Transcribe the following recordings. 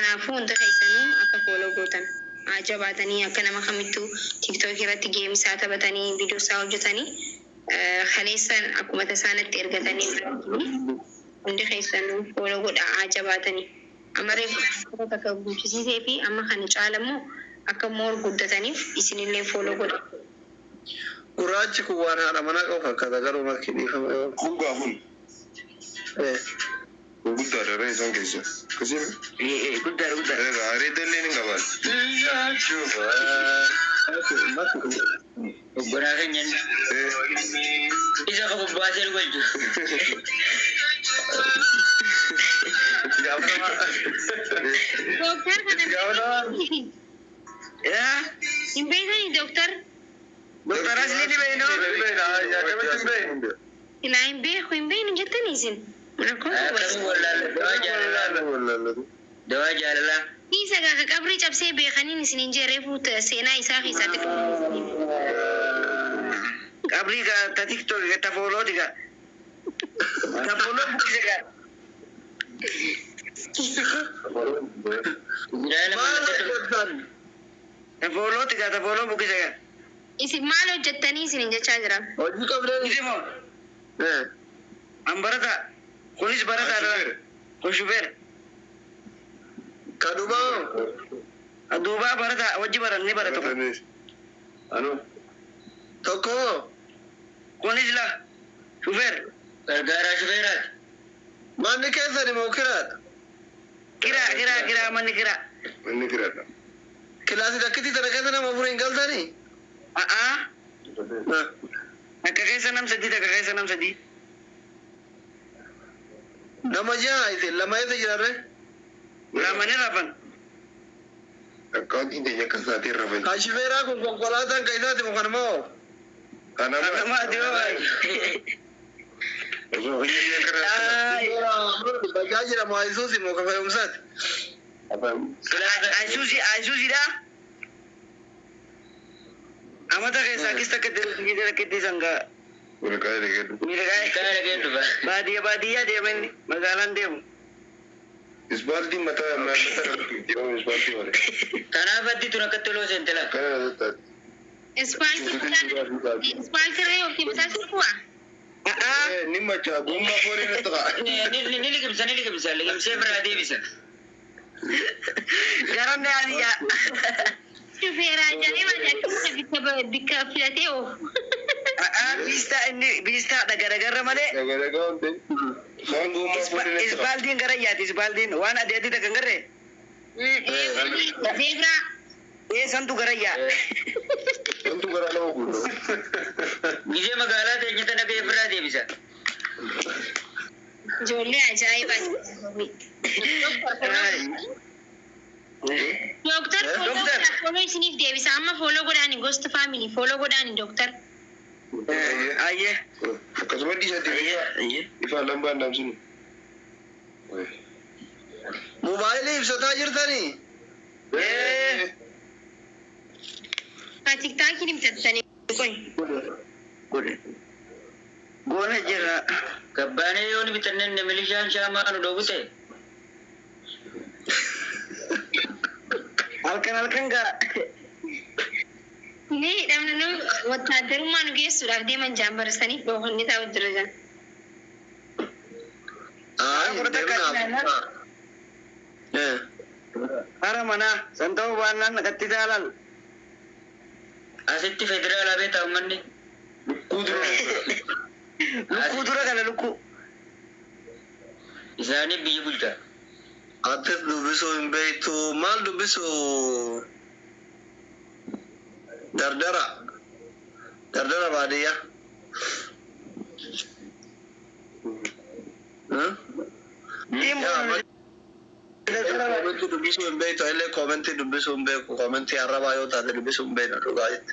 Kanaafuu hunda keessanuu akka follow gootan haa jabaatanii, akka nama kamittuu TikTok irratti game isaa taphatanii viidiyoo isaa hojjetanii kaleessa akkuma tasaa natti ergatanii hundi keessanuu follow godhaa haa jabaatanii. Amma reefu takka guuchisiisee fi amma kana caala immoo akka more guddataniif isinillee follow godha. Gurraachi kun waan haadha manaa qabu fakkaata, garuu makki dhiifama yoo. Kun gaafun. Kun guddaadha ree isaan keessa. Akkasii. Guddaadha, guddaadha. Areeda illee ni qaban. Obbolaa keenya isa qabu baasee nu galchu. Dooktar kana hin beekanii, dooktar? Doktar Aslii ni beeknoo? Silaa hin beeku, hin beeknu jettanii isin. Rakkoon qabu. Akkamiin wallaalle? Dawaa jaalalaa. Dawaa jaalalaa. Isa gaafa qabrii cabsee beekaniin isin hin jeeree seenaa isaa keessatti. Qabrii gaa ta TikTok ta follow-ti gaa. Ta follow buqqise gaa. Maal hojjetan? Ta follow-ti gaa, ta follow buqqise gaa. Isin maal hojjettanii isin hin jechaa jira. Hojii qabdanii? Kunis moo? An barataa. Kunis barataadha. Kun shufeera. Ka duubaa? Duubaa barataa, wajji baran, ni baratu. Anu. Tokko? Kunis la shufeera. Gargaaraa shufeeraati. Manni keessan moo kiraadha? Kiraa, kiraa, kiraa, manni kiraa. Manni kiraadha. Kilaasii takkitti tana keessa nama afur hin galtanii? A'aa. Takka keessa nam sadii, takka keessa nam sadii. Nama jaha isin lama eessa jirarre? Lama ni rafan. Akkaawwantiin keenya akka sa'aatii irra fayyadu. Kan shifeeraa kun konkolaataan kan isaati moo kan moo? Kanama. Kanamaati yoo Osoo hojii karaa. Bajaajii moo Isuuzi moo kan fe'umsaati? Isuuzi, Isuuziidha. Amata keessaa kis takka rakkitti sangaa. Milkaa'ee dhaggeeddu. Miidhagaa baadiyyaa baadiyyaa deema, inni magaalaan deemu. Ispaaltiin mataa mataa irratti yoo ispaaltii malee. Kanaaf addi tun akkatti oloo seente laa. Kana irratti. Ispaaltii irra yookiin mataa sirbu'a. Ni machaa gommaa foonii irratti ka'a. Ni liqimsa, ni liqimsa, liqimsee biraa deebisa. Garamne adiyyaa. Shufeera ajaa'iba ajaa'ibsa, bikka filatee oofu. Biistaa, inni biistaadha garagarra malee. Garagaa hundi. Kaan gommaa foonii irratti ka'a. Ispaaltiin gara yaati, ispaaltiin waan adii adii takka hin garree. Zeebraa. Ee, santu gara yaa. Santu gara nama guutu. Gizee magaalaa teenya tana gahee biraa deebisa. Ijoollee ajaa'iba. Dooktar, follow godhaa, follow isiniif deebisa. Amma follow godhaani, Ghost Family follow godhaani, dooktar. Ayyee. Akkasuma dhiisatti ifaan lambaan dhaamsinu. Mobaayilii ibsataa jirtanii? Ee. Ka TikTokiin bitattanii qoy. Godhe. Goona jira. Gabbaanee yoo ni bitanneen milishaan shaamaa nu dhoobute. Halkan halkan gaa. Ni hidhamna, nu wattaaddarummaa nu geessuudhaaf deeman jaan barasaniif dhoofannee taa'u jira jaan. Ay, deemnaaf. Hara manaa san ta'uu baannaan naqatti taalal. Asitti federaalaa beektaa uummanni. Lukkuu dura. Lukkuu dura kana lukkuu. Isaanii biyya bulchaa. Atis dubbisuu hin beektu. Maal dubbisuu? Dardara. Dardara baadiyyaa. Dhimma. Commentii dubbisuu hin beektu. Illee commentii dubbisuu hin beeku. Commentii arrabaa yoo taate dubbisuu hin beeknu, dhugaa jette.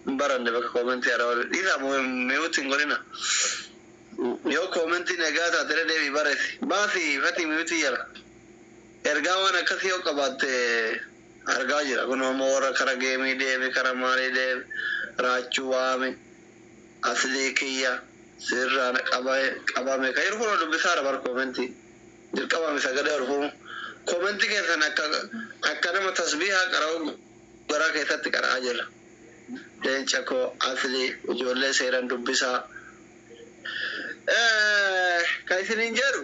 Hin baranne bakka commentii arrabaa. Dhiiraa mute hin godhina. Yoo commentii nagaa taate irra deebii barreessi. Baasi fati mute jala. Ergaa waan akkasii yoo qabaatte argaa jira. Kun ammoo warra kara game deeme, kara maalii deeme, raachuu waame, aslii kiyya sirraan qabame. Kan jiru kun dubbisaadha bar commentii. Dirqamame sagalee ol fuun Komentii keessan akka nama tasbiihaa qara'u garaa keessatti qara'aa jira. Leenca koo asli ijoollee seeran dubbisaa. Kan isiniin jedhu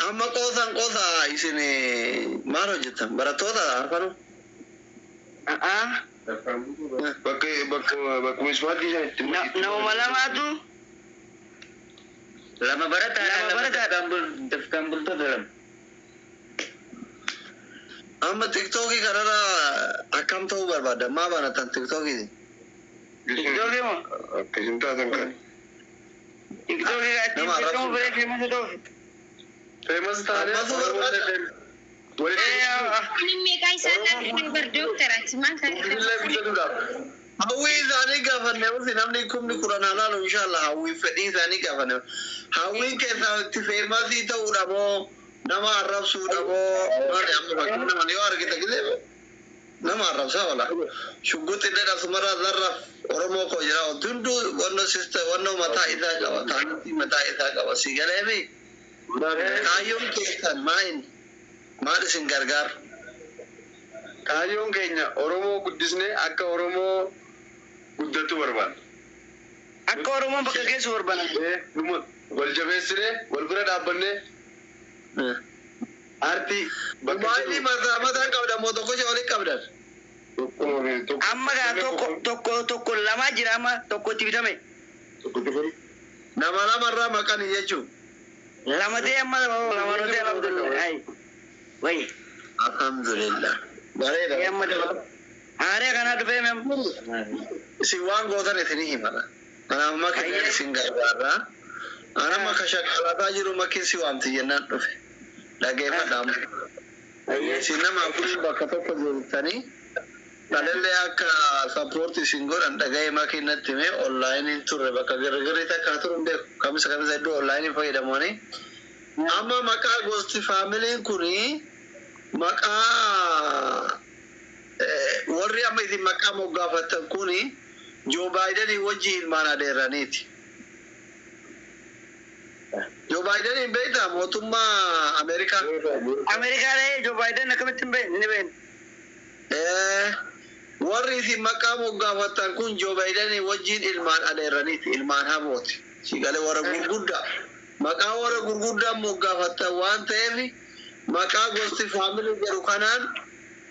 amma qoosan qoosa isin maal hojjettan barattoota afanu? Bakka bakka bakkuma ispaaltii sana itti Nama lamaatu. Lama barataa. Lama barataadha. Dafkaan bultoota lama. Amma tiktookii kanarra akkam ta'uu barbaadda? Maa banatan tiktookii? Tiktookii moo? Akka isin taatan kan. Tiktookii ittiin Nama beekamu arrabsu. biree famous ta'uuf. Famous taanee Ammasuu barbaadda. walitti Inni meeqaa isaan dhaabbatee bar dooktaraati maal illee taate? guddatuudhaaf. Hawwii isaanii gaafanne usi namni 10,000 haa laalu inshallah hawwii fedhii isaanii gaafanne. Hawwiin keessaa itti famous ta'uudha moo nama arrabsuudha moo maali amma fakkii nama yoo argite gisee nama arrabsaa oola. Shugguxi illee dhabsumarraa zarraf Oromoo koo jira hunduu wannoo sista wannoo mataa isaa qaba taantii mataa isaa qaba si galeefi kaayyoon keessan maal maal isin gargaaru? Kaayyoon keenya Oromoo guddisnee akka Oromoo guddatu barbaanna. Akka Oromoon bakka geessu barbaanna. Numa wal jabeessinee wal bira dhaabbannee aartii bakka Mobaayilii mataa mataa qabdan moo tokko ishee walitti qabdan? tokko Amma gaa tokko tokko tokko lamaa jira amma tokko itti bitame. tokko tokko Nama lamarraa maqanii jechuun. Lama ta'e amma lama ta'e alhamdulillah. Ay. Wayi. Alhamdulillah. Bareeda. Amma dabala. Haaree kanaa dhufee mem. Isin waan gootan isinii himala. Kanaaf makin isin gargaara. Ana maka shakkalataa jiru makin si waamti jennaan dhufe. Dhageeffadha amma. Isin nama afuriin bakka tokko jirtanii dhalellee akka support isin godhan dhaga'ee makin natti himee onlaayiniin turre bakka girgirri takka turu hin beeku. Kamisa kamisa iddoo onlaayinii fayyadamanii. Amma maqaa gosti faamiliin kuni maqaa warri amma isin maqaa moggaafattan kuni Joo Baayidenii wajji ilmaan adeeraniiti. Joo Baayideniin beektaa mootummaa Ameerikaa? Ameerikaa dhahee Joe Biden akkamitti hin beekne ni beekne. Warri isin maqaa moggaafattan kun Joo Baayidenii wajjin ilmaan adeeraniiti, ilmaan hamooti. Sigalee warra gurguddaa. Maqaa warra gurguddaa moggaafattan waan ta'eef maqaa gosti faamilii jedhu kanaan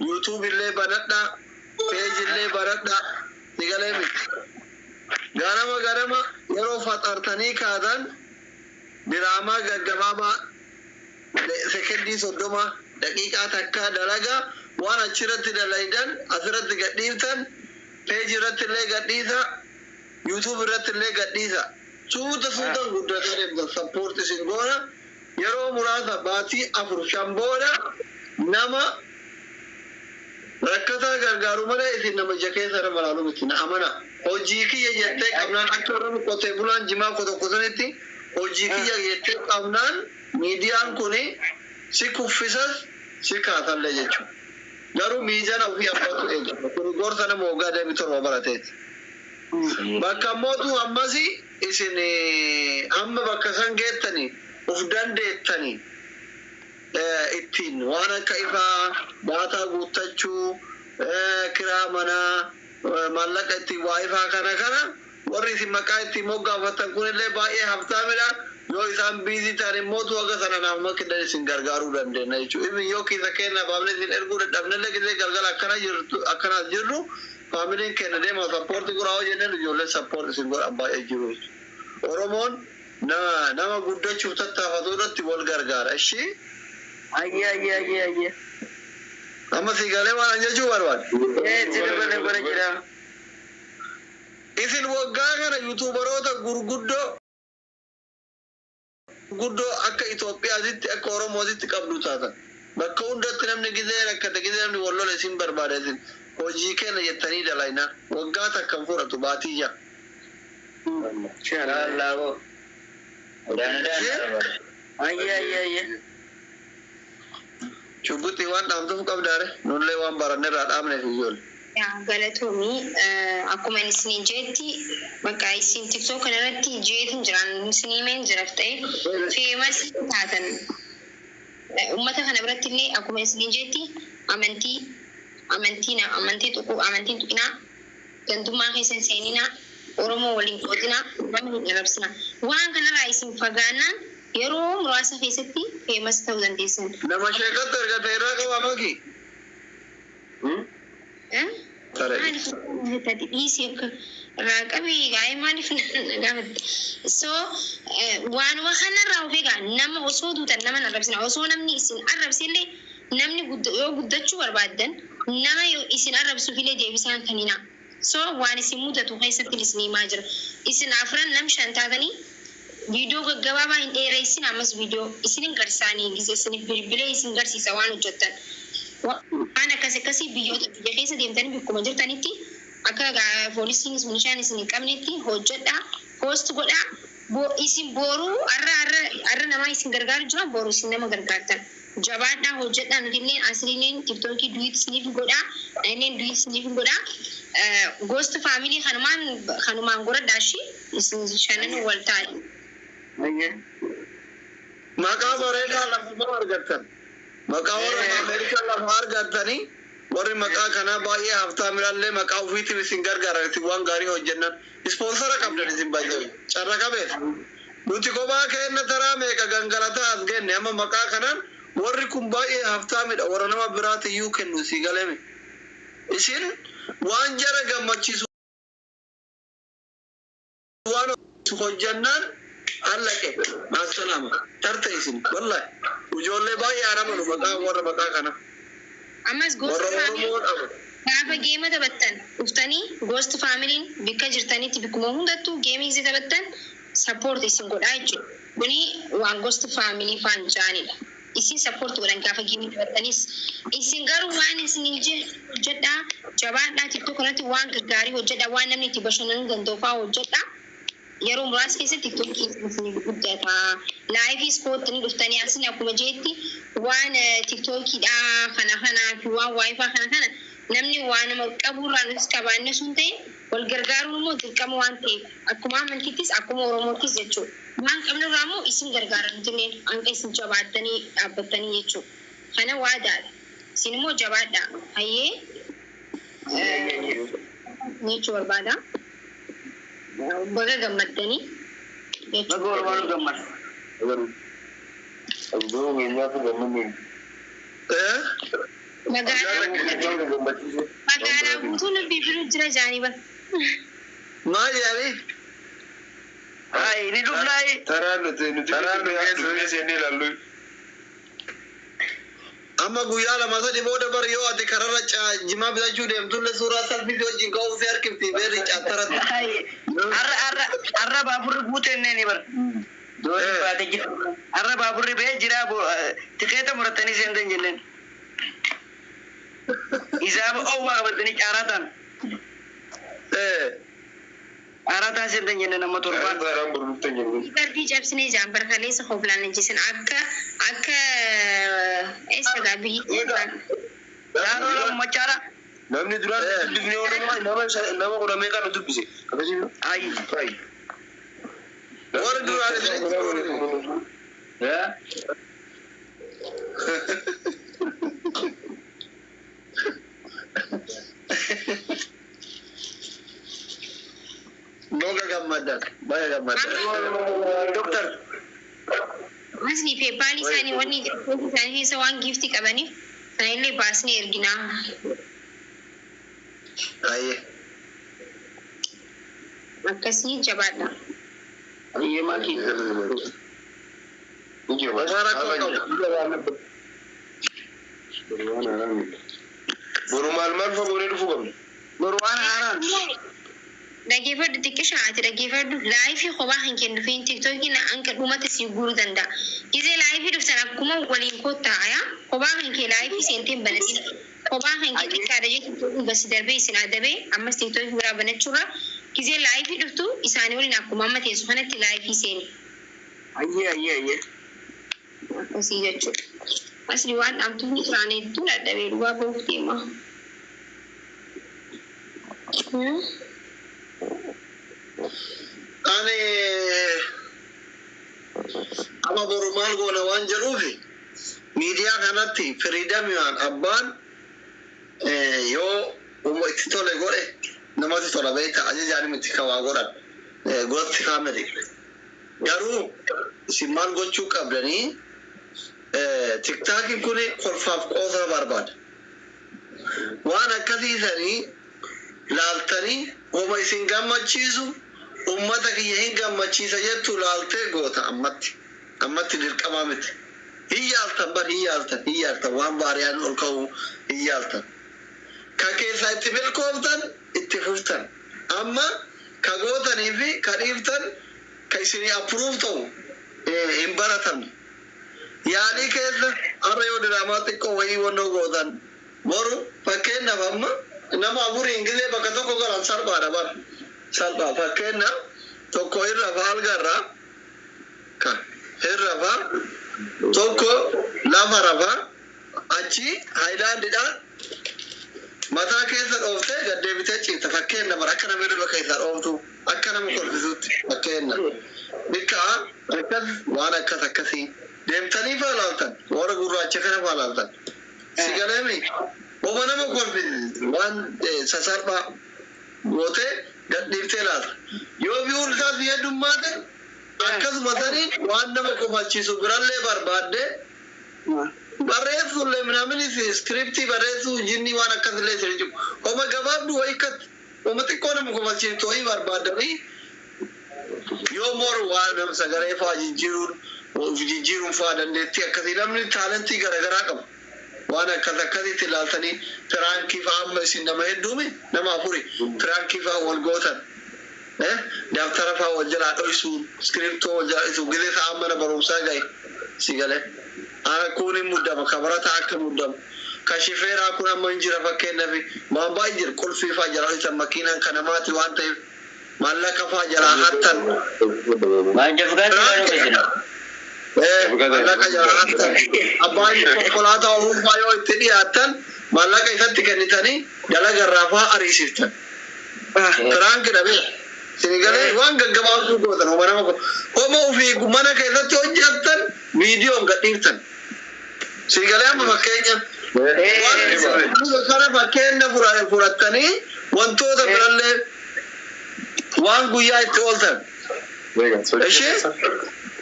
YouTube illee banadhaa, page illee banadhaa, sigalee miti. Ganama ganama yeroo faxartanii kaatan diraamaa gaggabaabaa sekendii 30 daqiiqaa takkaa dalagaa waan achirratti dalaydan asirratti gadhiiftan page irratti illee gadhiisa YouTube irratti illee gadhiisa suuta suutan guddataa deemtan support isin goona yeroo muraasa baatii 4-5 booda nama rakkataa gargaaru malee isin nama ija keessa nama laalu miti na amana hojii kiyya jettee qabnaan akka warra qotee bulaan jimaa qotoqotanitti hojii kiyya jettee qabnaan miidiyaan kuni si kuffisas si kaasallee jechuudha. Garuu miizana ofii abbatu eegama. Kun gorsa nama waggaa 27 barateeti. Bakka mootu ammas isin amma bakka san geettanii of dandeettanii ittiin waan akka ifaa daataa guuttachuu kiraa manaa maallaqa ittiin waa ifaa kana kana warri isin maqaa ittiin moggaafattan kunillee baay'ee haftaamidha. Yoo isaan busy ta'an immoo haga sana naaf makkidan isin gargaaruu dandeenya jechuudha. Ibin yoo kiisa keenya baafnee isin erguu dadhabnellee gisee galgala akkana jirtu akkanaas jirru faamiliin keenya deema support godhaa hoo jenneen ijoolleen support isin godhan baay'ee jiru jechuudha. Oromoon nama guddachuuf tattaafatu irratti wal gargaara. Ishii Ayyee ayyee ayyee ayyee. amma si galee waan jechuu barbaade. Ee sirri bane bane jira. Isin waggaa kana yuutuubaroota gurguddoo gurguddoo akka Itoophiyaatitti akka Oromootitti qabdu taatan. Bakka hundatti namni gizee rakkate gizee namni wal lola isin barbaada isin hojii kenna jettanii dalaynaa waggaa takka hin fudhatu baatii ja'a. Lallaaboo. Daana daana. Ayyee ayyee ayyee. Shugguxii waan dhaamtuuf qabdaare nullee waan baranne irraa dhaabneef ijoollee. Yaa galatoomii, akkuma isin jeetti bakka isin TikTok kanarratti jeetin jiran isinii meen jiraf ta'e famous taatan ummata kana biratti illee akkuma isin jeetti amantii amantii tuquu, amantiin tuqinaa, gantummaa keessa hin seeninaa, Oromoo waliin qoodinaa, nama hin arrabsinaa. Waan kanarraa isin fagaannaan yeroo muraasa keessatti famous ta'uu dandeessan. Nama sheekatti ergate irraa qaba maki. Eh? Tare. Maaliif tati dhiisii akka irraa qabii gaa'ee maaliif na gaafatte? So waanuma kanarraa of eegaa. Nama osoo duutan nama hin arrabsina. Osoo namni isin arrabsillee, namni yoo guddachuu barbaaddan nama yoo isin arrabsuuf illee deebisaan kaninaa. So waan isin mudatu keessatti isin himaa jira. Isin afran nam shan taatanii viidiyoo gaggabaabaa hin dheeressin. Ammas viidiyoo isin hin garsiisanii gise isin bilbilee isin garsiisa waan hojjettan. Waan akkas akkasii biyyoota biyya keessa deemtanii bakkuma jirtanitti akka poolisiin milishaan isin hin qabnetti hojjedhaa, post godhaa. Isin boruu har'a har'a har'a namaa isin gargaaru jira, boru isin nama gargaartan. Jabaadhaa, hojjedhaa. Nuti illee asliileen TikTokii duet isiniif godhaa, illeen duet isiniif godhaa. Ghost family kanumaan goradhaa shi isin shanan wal taa'e. Maqaa bareedaa lafa argattan. Maqaa warra Ameerikaa lafa argattanii, warri maqaa kanaa baay'ee haftaamilaallee maqaa ofiitiif isin gargaaran, isin waan gaarii hojjennan. Sponsor qabdan isin baay'ee carra qabeessa. Nuti kophaa keenya taraa meeqa gangalataa as genne. Amma maqaa kanaan warri kun baay'ee haftaamidha, warra nama biraati iyyuu kennu si galeme. Isin waan jara gammachiisu waan hojjannaan allaqe maasalaama tarte isin. Wallahi ijoollee baay'ee amanu maqaa warra maqaa kana. Ammas Ghost warra family Oromoon amanu. Gaafa game taphattan dhuftanii Ghost familyn bikka jirtanitti bikkuma hundattuu game gisee taphattan support isin godhaa jechuudha. Kuni waan Ghost family faan ja'anidha. Isin support godhan gaafa game taphattanis. Isin garuu waan isin hojjedhaa, jabaadhaa. TikTok irratti waan gaggaarii hojjedhaa, waan namni itti bashannanuu danda'u fa'aa hojjedhaa. Yeroo muraasa keessatti TikTokiin isin guddata. Liveis koottanii dhuftanii asin akkuma jeetti waan TikTokiidhaa kana kanaa fi waan WiFi kana kana namni waanuma qaburraa nutis qabaanne sun ta'e wal gargaaruun immoo dirqama waan ta'eef akkuma amantiittis akkuma Oromoottis jechuudha. Waan qabnurraa immoo isin gargaara nutillee hanga isin jabaattanii dhaabbattanii jechuudha. Kana waadaadha. Isin immoo jabaadhaa. Hayyee jechuu barbaada. Baga gammaddanii Baga walumaa gammadu. Abduu keenyaaf gammanne. Eh? Magaalaa guutuu nu bilbiluu jira jaanii bara. Maal jedhanii? Hayi, ni dhufnaayi. Taraa nuti Taraa nu geessu. dhufnee seennee ilaallu. Amma guyyaa lama sadi booda bar yoo ati kararra jimaa bitachuu deemtullee suuraa selfie wajjin ka'uuf si harkifti beerri caattarratti. Hayi. Har'a har'a har'a baaburri guutennee ni bara. Doonii baatee jira. Har'a baaburri ba'ee jira, tikeeta muratanii seentan jenneen. Isaaba owwaa qabatanii caaraa ta'an. Caaraa ta'an seentan jenneen amma torbaan. Taraan boru dhuftan jennu. Darbii cabsinee jaan barkaleessa hoblaan ajjeesan akka eessa gaa biyyi. Naannoo lammachaadha. Namni duraan dubbifne nama nama kudha meeqa nu dubbise. Akkasii. Hayi. Hayi. Warri duraan isinitti Yaa? Baga gammadan. Baga gammadan. Doktar. Asni PayPal isaanii wanni isaanii keessa waan gift qabaniif sana illee baasnee erginaa. Ayyee. Akkasii jabaadha. Hayyee maakii. Homaa rakkoo qabu. Boru maal maal fagoonee dhufuu qabna? Boru waan haaraan. Dhaggeeffadhu xiqqisha, ati dhaggeeffadhu. Live kophaa hin kennufiin, TikTokiin hanga dhumatti si guuruu danda'a. Gizee live dhuftan akkuma waliin kottaa yaa kophaa kan kee live seentee hin banatin. Kophaa kan kee xiqqaadha jechuun TikTokiin gasi darbee isin adabee ammas TikTokii biraa banachuurra gizee live dhuftu isaanii waliin akkuma amma teessu kanatti live seeni. Hayyee hayyee hayyee. Akkasii jechuudha. Asli waan dhaamtuun isaanii hedduu dadhabee dhugaa bahuuf deema. Ani amma boru maal goona waan jedhuufi miidiyaa kanatti firiidamiyaan abbaan yoo itti tole godhe namatti tola beekta ajajaan miti ka waa godhan godhatti kaameti. Garuu isin maal gochuu qabdanii tiktaakiin kun kolfaaf qoosaa barbaada. Waan akkasiisanii laaltanii homa isin gammachiisu ummata kiyya hin gammachiisa jettu laaltee goota ammatti. Ammatti dirqamaa miti. Hin yaaltan bar hin yaaltan hin yaaltan waan baariyaan ol ka'u hin yaaltan. Ka keessaa itti milkooftan itti fuftan. Amma ka gootanii fi ka dhiiftan ka isinii approve ta'u hin baratamne. Yaalii keessa har'a yoo diraamaa xiqqoo wayii wannoo gootan boru fakkeenyaaf amma nama afuriin gisee bakka tokko galan salphaadha bar. Salphaa fakkeenyaaf tokko irra fa algarraa ka irra fa tokko lafa rafa achi haayilaandidha mataa keessa dhooftee gad deebitee ciifta fakkeenya bara akka nama irra keessa dhooftu akka nama kolfisutti fakkeenya bikka akkas waan akkas akkasii deemtanii faa laaltan warra gurraacha kana faa laaltan si galeemi homa nama kolfisiisu waan sasalphaa gootee gad dhiiftee laalta yoo biyuun isaas heddummaate akkasuma saniin waan nama kofalchiisu birallee barbaadde barreessuullee minaminis iskiriptii barreessuu jinni waan akkasillee isin jiru homa gabaabduu wayii kat homa xiqqoo nama kofalchiiftu wayii barbaadanii yoo moru waan nama sagalee faa jijjiiruun of jijjiiruun faa dandeettii akkasii namni taalentii garaagaraa qaba. Waan akkas akkasitti ilaaltanii piraankii faa amma isin nama hedduumi nama afuri piraankii faa wal gootan. Daftara faa wal jalaa dhoysuun iskiriptoo wal jalaa dhoysuun gisee sa'a mana barumsaa gahe si galee. Kun hin muddama ka barataa akka muddamu. Ka shifeeraa kun amma hin jira fakkeenyaaf waan baay'ee jira qulfii faa jalaa dhoysan makiinaan kan namaati waan ta'eef maallaqa faa jalaa hattan. Maanja fugaati waan dhufe. Maallaqa jalaa hattan. Abbaan konkolaataa ofuufaa yoo itti dhiyaattan maallaqa isatti kennitanii dalagarraa faa ariisiftan. Piraanki dhabee. Sinigalee waan gaggabaabsuu gootan homa nama homa ofii mana keessatti hojjettan viidiyoon gadhiiftan. Sinigalee amma fakkeenya waan kana fakkeenya fudhattanii wantoota birallee waan guyyaa itti ooltan. Ishee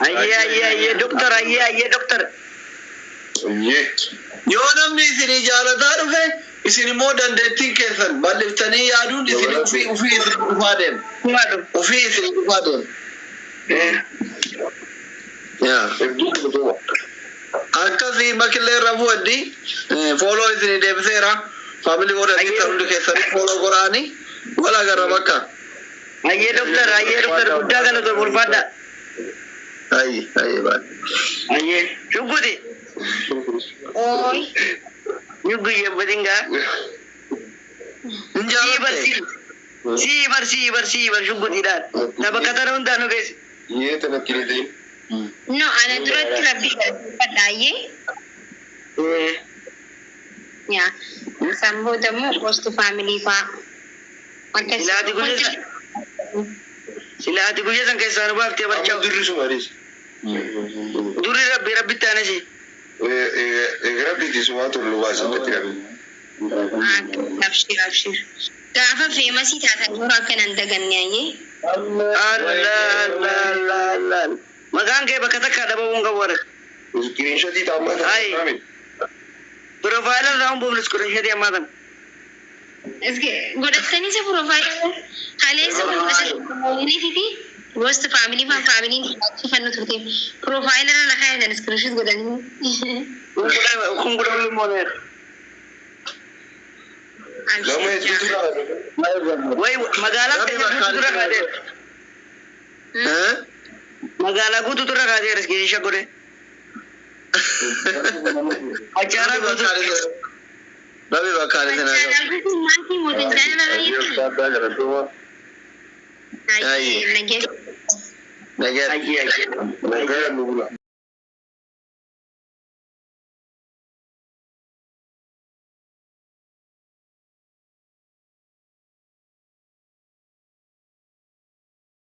Ayyee ayyee ayyee doktor ayyee ayyee doktor. Yoo namni isinii jaalataa dhufe isin immoo dandeettiin keessan bal'iftanii yaaduun isin ofii ofii isin dhufaa deema. Ofii isin dhufaa deema. Yaa. Akkasii makillee irra fuudhi fooloo isinii deebiseera. Faamilii warra adii hundi keessanii fooloo goraanii wal agarra bakka. Ayyee doktor ayyee doktor guddaa galatoom ulfaadha. Ayi ayi baay'ee. Ayyee shugguti. Oi. Shuggu yebbatingaa. Hin Sii bar jaalatte. sii bar sii bar sii bar shuggutiidhaan. Na bakka tana hundaa nu geessi. No, ana duratti rabbi galateeffadha ayyee. Yaa. San booda immoo host family faa. Akkas. Silaati guyyaa silaati guyyaa san keessaa nu baaftee barchaa'u. Durri rabbi rabbitti aanasi. Abshir abshir. Gaafa feemasii taatan yeroo akkana hin daganne ayyee. Allah Allah Allah Allah. Maqaan kee bakka takka dhabamuu hin qabu warra. Piroofaayila irraa hin buufne iskiriinshatii ammaa kana. Iski godhatanii isa piroofaayila kaleessa kun asirratti fi gosti faamilii faan faamiliin fannu turte piroofaayila irra kaayatan iskiriishiit godhanii. Kun godhamuu immoo neera. Wayi magaalaa keenya guutuu dura kaateera. Magaalaa guutuu dura kaateera iskiriinsha godhe. Achaaraa guutuu. Rabbi bakka ani sana qabu. Maatii mootiin jaalala Ayi. Nageenya. Nageenya. Ayyee ayyee.